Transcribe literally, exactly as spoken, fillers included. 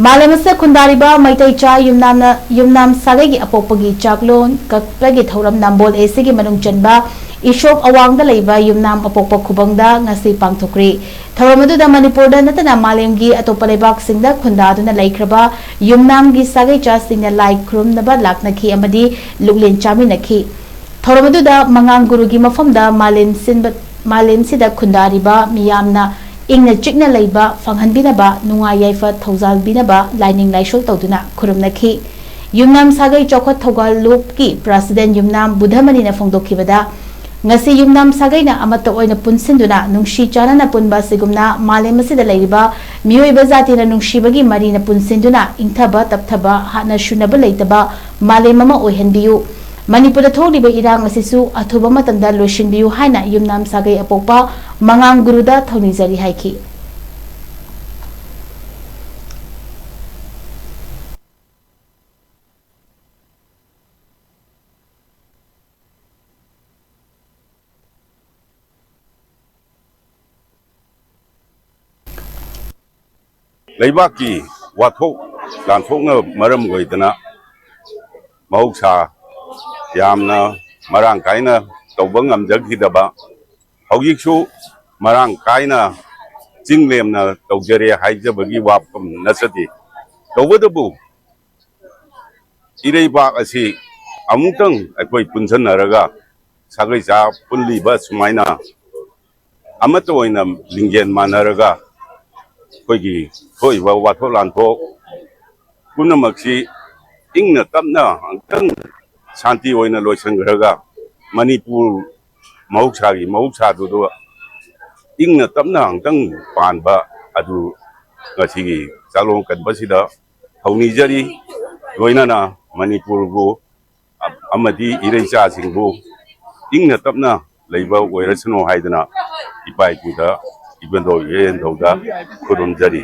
ꯃꯥꯂꯦꯝ ꯑꯁꯤꯗ ꯈꯨꯟꯗꯥꯔꯤꯕ ꯃꯩꯇꯩ ꯆꯥ ꯌꯨꯝꯅꯥꯝꯅ, ꯌꯨꯝꯅꯥꯝ ꯁꯥꯒꯩꯒꯤ ꯑꯄꯣꯛꯄꯒꯤ ꯆꯥꯛꯂꯣꯟ ꯀꯛꯄꯒꯤ ꯊꯧꯔꯝ ꯅꯝꯕꯣꯜ ꯑꯦꯁꯤꯒꯤ ꯃꯅꯨꯡ ꯆꯟꯕ ꯏꯁꯣꯛ ꯑꯋꯥꯡꯗ ꯂꯩꯕ ꯌꯨꯝꯅꯥꯝ ꯑꯄꯣꯛꯄ ꯈꯨꯕꯪꯗ ꯉꯁꯤ ꯄꯥꯡꯊꯣꯛꯈ꯭ꯔꯤ꯫ ꯊꯧꯔꯝ ꯑꯗꯨꯗ ꯃꯅꯤꯄꯨꯔꯗ ꯅꯠꯇꯅ ꯃꯥꯂꯦꯝꯒꯤ ꯑꯇꯣꯞꯄ ꯂꯩꯕꯥꯛꯁꯤꯡꯗ ꯈꯨꯟꯗꯥꯗꯨꯅ ꯂꯩꯈ꯭ꯔꯕ ꯌꯨꯝꯅꯥꯝꯒꯤ ꯁꯥꯒꯩ ꯆꯥꯁꯤꯡꯅ ꯂꯥꯏ ꯈꯨꯔꯨꯝꯅꯕ ꯂꯥꯛꯅꯈꯤ ꯑꯃꯗꯤ ꯂꯨꯛꯂꯦꯟ ꯆꯥꯃꯤꯟꯅꯈꯤ꯫ ꯊꯧꯔꯝ ꯑꯗꯨꯗ ꯃꯉꯥꯡ ꯒꯨꯔꯨꯒꯤ ꯃꯐꯝꯗ ꯃꯥꯂꯦꯝ ꯁꯤꯟꯕ, ꯃꯥꯂꯦꯝꯁꯤꯗ ꯈꯨꯟꯗꯥꯔꯤꯕ ꯃꯤꯌꯥꯝꯅ ꯏꯪꯅ ꯆꯤꯛꯅ ꯂꯩꯕ ꯐꯪꯍꯟꯕꯤꯅꯕ, ꯅꯨꯡꯉꯥꯏ ꯌꯥꯏꯐ ꯊꯧꯖꯥꯜꯕꯤꯅꯕ ꯂꯥꯏꯅꯤꯡ ꯂꯥꯏꯁꯣꯜ ꯇꯧꯗꯨꯅ ꯈꯨꯔꯨꯝꯅꯈꯤ꯫ ꯌꯨꯝꯅꯥꯝ ꯁꯥꯒꯩ ꯆꯥꯎꯈꯠ ꯊꯧꯒꯜ ꯂꯨꯞꯀꯤ ꯄ꯭ꯔꯁꯤꯗꯦꯟ ꯌꯨꯝꯅꯥꯝ ꯕꯨꯙꯃꯅꯤꯅ ꯐꯣꯡꯗꯣꯛꯈꯤꯕꯗ, ꯉꯁꯤ ꯌꯨꯝꯅꯥꯝ ꯁꯥꯒꯩꯅ ꯑꯃꯠꯇ ꯑꯣꯏꯅ ꯄꯨꯟꯁꯤꯟꯗꯨꯅ ꯅꯨꯡꯁꯤ ꯆꯥꯟꯅꯅ ꯄꯨꯟꯕ ꯑꯁꯤꯒꯨꯝꯅ ꯃꯥꯂꯦꯝ ꯑꯁꯤꯗ ꯂꯩꯔꯤꯕ ꯃꯤꯑꯣꯏꯕ ꯖꯥꯇꯤꯅ ꯅꯨꯡꯁꯤꯕꯒꯤ ꯃꯔꯤꯅ ꯄꯨꯟꯁꯤꯟꯗꯨꯅ ꯏꯪꯊꯕ ꯇꯞꯊꯕ ꯍꯥꯠꯅ ꯁꯨꯅꯕ ꯂꯩꯇꯕ ꯃꯥꯂꯦꯝ ꯑꯃ ꯑꯣꯏꯍꯟꯕꯤꯌꯨ꯫ ꯃꯅꯤꯄꯨꯔꯗ ꯊꯣꯛꯂꯤꯕ ꯏꯔꯥꯡ ꯑꯁꯤꯁꯨ ꯑꯊꯨꯕ ꯃꯇꯝꯗ ꯂꯣꯏꯁꯤꯟꯕꯤꯌꯨ ꯍꯥꯏꯅ ꯌꯨꯝꯅꯥꯝ ꯁꯥꯒꯩ ꯑꯄꯣꯛꯄ ꯃꯉꯥꯡ ꯒꯨꯔꯨꯗ ꯊꯧꯅꯤꯖꯔꯤ ꯍꯥꯏꯈꯤ꯫ ꯂꯩꯕꯥꯛꯀꯤ ꯋꯥꯊꯣꯛ ꯂꯥꯟꯊꯣꯛꯅ ꯃꯔꯝ ꯑꯣꯏꯗꯅ ꯃꯍꯧꯁꯥ ꯌꯥꯝꯅ ꯃꯔꯥꯡ ꯀꯥꯏꯅ ꯇꯧꯕ ꯉꯝꯖꯈꯤꯗꯕ, ꯍꯧꯖꯤꯛꯁꯨ ꯃꯔꯥꯡ ꯀꯥꯏꯅ ꯆꯤꯡ ꯂꯦꯝꯅ ꯇꯧꯖꯔꯦ ꯍꯥꯏꯖꯕꯒꯤ ꯋꯥꯐꯝ ꯅꯠꯆꯗꯦ꯫ ꯇꯧꯕꯇꯕꯨ ꯏꯔꯩꯕꯥꯛ ꯑꯁꯤ ꯑꯃꯨꯛꯇꯪ ꯑꯩꯈꯣꯏ ꯄꯨꯟꯁꯤꯟꯅꯔꯒ ꯁꯥꯒꯩ ꯆꯥ ꯄꯨꯜꯂꯤꯕ ꯁꯨꯃꯥꯏꯅ ꯑꯃꯠꯇ ꯑꯣꯏꯅ ꯂꯤꯡꯖꯦꯜ ꯃꯥꯟꯅꯔꯒ ꯑꯩꯈꯣꯏꯒꯤ ꯊꯣꯛꯏꯕ ꯋꯥꯊꯣꯛ ꯂꯥꯟꯊꯣꯛ ꯄꯨꯝꯅꯃꯛꯁꯤ ꯏꯪꯅ ꯇꯞꯅ ꯑꯃꯨꯛꯇꯪ ꯁꯥꯟꯇꯤ ꯑꯣꯏꯅ ꯂꯣꯏꯁꯤꯟꯈ꯭ꯔꯒ ꯃꯅꯤꯄꯨꯔ ꯃꯍꯧꯁꯥꯒꯤ ꯃꯍꯧꯁꯥꯗꯨꯗ ꯏꯪꯅ ꯇꯞꯅ ꯑꯃꯨꯛꯇꯪ ꯄꯥꯟꯕ ꯑꯗꯨ ꯉꯁꯤꯒꯤ ꯆꯥꯂꯣꯡ ꯀꯟꯕꯁꯤꯗ ꯊꯧꯅꯤꯖꯔꯤ꯫ ꯂꯣꯏꯅꯅ ꯃꯅꯤꯄꯨꯔꯕꯨ ꯑꯃꯗꯤ ꯏꯔꯩꯆꯥꯁꯤꯡꯕꯨ ꯏꯪꯅ ꯇꯞꯅ ꯂꯩꯕ ꯑꯣꯏꯔꯁꯅꯨ ꯍꯥꯏꯗꯅ ꯏꯄꯥ ꯏꯄꯨꯗ, ꯏꯕꯨꯙꯧ ꯏꯔꯦꯟꯗꯧꯗ ꯈꯨꯔꯨꯝꯖꯔꯤ꯫